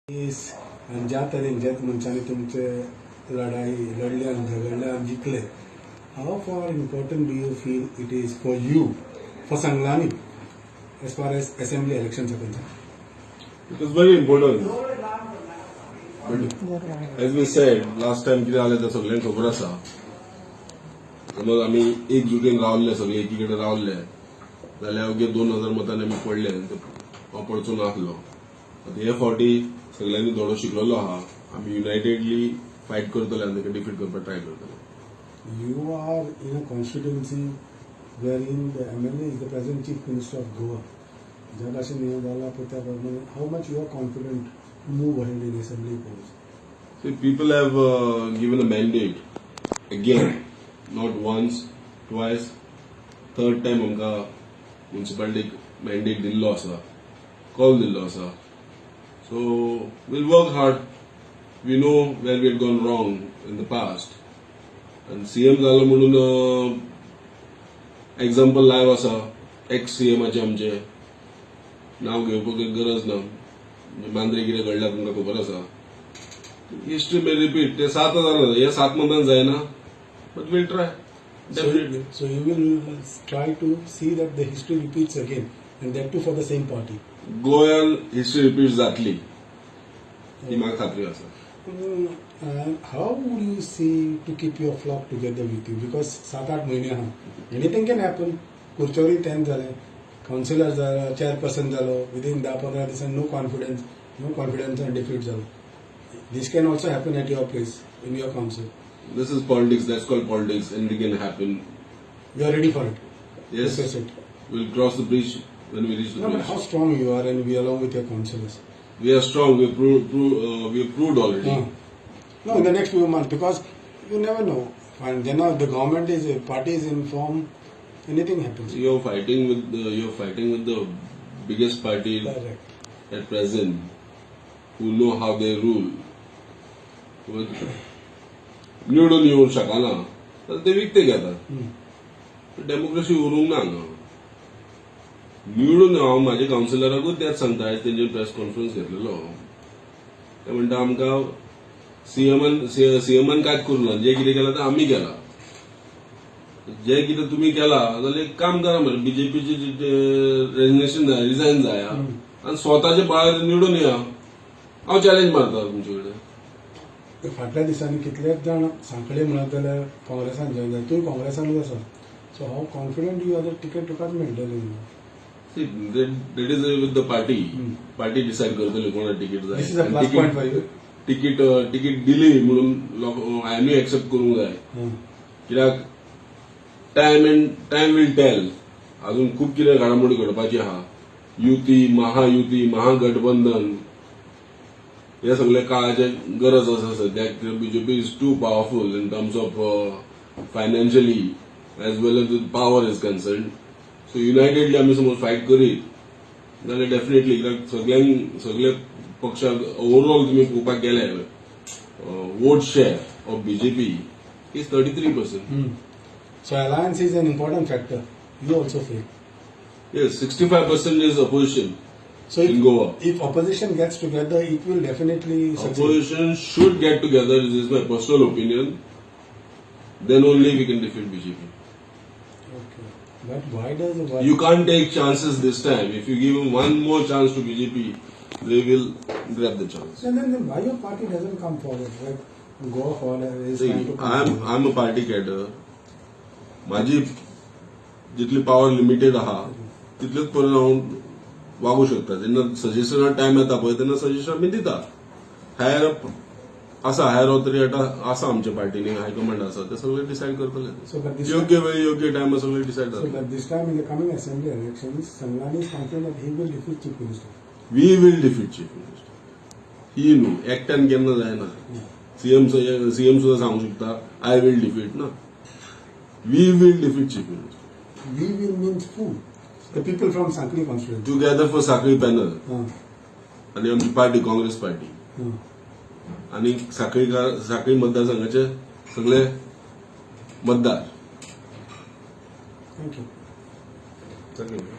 आनी ज्या तरेन ज्या मनशांनी तुमचे लढाई लढले आनी झगडले आनी जिखले, how far important do you feel it is for you, for Sanglani, as far as assembly elections are concerned? It is very important. But as we said, last time कितें जालें तें सगळ्यांक खबर आसा. समज आमी एकजुटीन रावल्ले, सगळे एकी कडेन रावल्ले जाल्यार अवघे 2000 मतांनी आमी पडले आनी ते हांव पडचो नासलो. आतां हे फावटी सगळ्यांनी धडो शिकलेलो आहा. आमी युनायटेडली फायट करतले आनी ताका डिफीट करपाक ट्राय करतले. You are in a constituency wherein the MLA is the present Chief Minister of Goa. ज्या भाशेन हें जाला पळय त्या प्रमाणे, how much you are confident to move ahead in assembly polls? See, people have given a mandate again, not once, twice, third time आमकां मुन्सिपालिटीक mandate दिल्लो आसा, कॉल दिल्लो आसा. So we'll work hard. We know where we had gone wrong in the past. आनी CM जालो म्हणून example live आसा x सीएमाचे. आमचे नांव घेवपाक गरज ना. मांद्रे कितें घडल्या तुमकां खबर आसा. History may repeat. ते 7000 हे सात मतान जायना, but we'll try definitely. So you will try to see that the history repeats again, and that too for the same party. गोव्यान हिस्ट्री रिपीट जातली ही म्हाका खात्री आसा. How would you see to keep your flock together with you? Because 7-8 म्हयने आहा, anything can happen. Curchorem तेंच जालें, councillor जालो, चेअरपर्सन जालो, विदीन 10-15 दिसान नो कॉन्फिडन्स, नो कॉन्फिडन्सान डिफीट जालो. This can also happen at your place, in your council. This is politics. That's called politics. Anything can happen. You are ready for it? Yes. To face it. We'll cross the bridge when we reach the No, but bridge. How strong you are and we along with your councillors? We are strong. We have proved already. No, in the next few months, because you never know. And then the government is, party is in form, anything happens. You're fighting with the biggest party Correct. At present, who know how they rule. निवडून येवंक शकना तर ते विकते घेतात. Democracy उरूंक ना हांगा. निवडून हांव म्हाज्या कावन्सिलराकूच तेच सांगता. आयज तेंचे प्रेस कॉन्फरन्स घेतलेलो. ते म्हणटा, आमकां सीएमान सीएमान कांयच करूं ना, जे कितें केलां तें आमी केलां. जे कितें तुमी केलां जाल्यार एक काम करा मरे, बीजेपीचे रेजिग्नेशन जाय, रिजायन जाय आनी स्वताच्या बळार निवडून या. हांव चॅलेंज मारता तुमचे कडेन. फाटल्या दिसांनी कितलेच जाण सांखळे म्हणत जाल्यार काँग्रेसान जॉयन जाले. तूं काँग्रेसानूच आसा, so how confident you are ticket तुकाच मेळटली? See, that is with the party. Party decide करतली कोणा तिकीट जाय. This is a plus point for you. Ticket ticket दिली म्हणून लोक हांवें एक्सेप्ट करूंक जाय, कित्याक time and time will tell. अजून खूब कितें घडामोडी घडपाची आहा. युती, महायुती, महागठबंधन हे सगळे काळाचे गरज आसा. सद्याक BJP is too powerful in terms of financially as well as power is concerned. So unitedly आमी समज फायट करीत जाल्यार डेफिनेटली, कित्याक सगळ्यांक सगळे पक्षाक ओवरऑल तुमी पळोवपाक गेले, vote share of BJP is 33%. So alliance is an important factor, you also feel? Yes, 65% is opposition So in Goa. If opposition gets together, it will definitely succeed. Opposition should get together, this is my personal opinion. Then only we can defeat BJP. Okay. But why does why, You can't take chances this time. If you give one more chance to BJP, they will grab the chance. Then why your party doesn't come forward? Like Goa Forward is See, trying to come I'm forward. I'm a party cadre. माझी जितली power limited आहा तितलेच पर्यंत हांव वागू शकता. जेन्ना सजेशना time येता पळय, तेन्ना सजेशन आमी दिता. हायर अप आसा, हायर ऑथॉरिटी आसा, आमच्या पार्टीनी हायकमांड आसा, ते सगळे डिसायड करतले. So, but this योग्य वेळ, योग्य टायमार सगळे डिसायड So, जातले. but this time in the coming assembly elections, Sanglani is confident that he will defeat Chief Minister. We will defeat Chief Minister. ही न्हू, एकट्यान केन्ना जायना. सीएम सीएम सुद्दां सांगू शकता, I will defeat. ना, we will defeat Chief Minister. We will means who? The people from Sankli constituency. Together for Sanquelim panel आणि आमची पार्टी, काँग्रेस पार्टी आणि साखळी साखळी मतदारसंघाचे सगळे मतदार. Thank you. Thank you.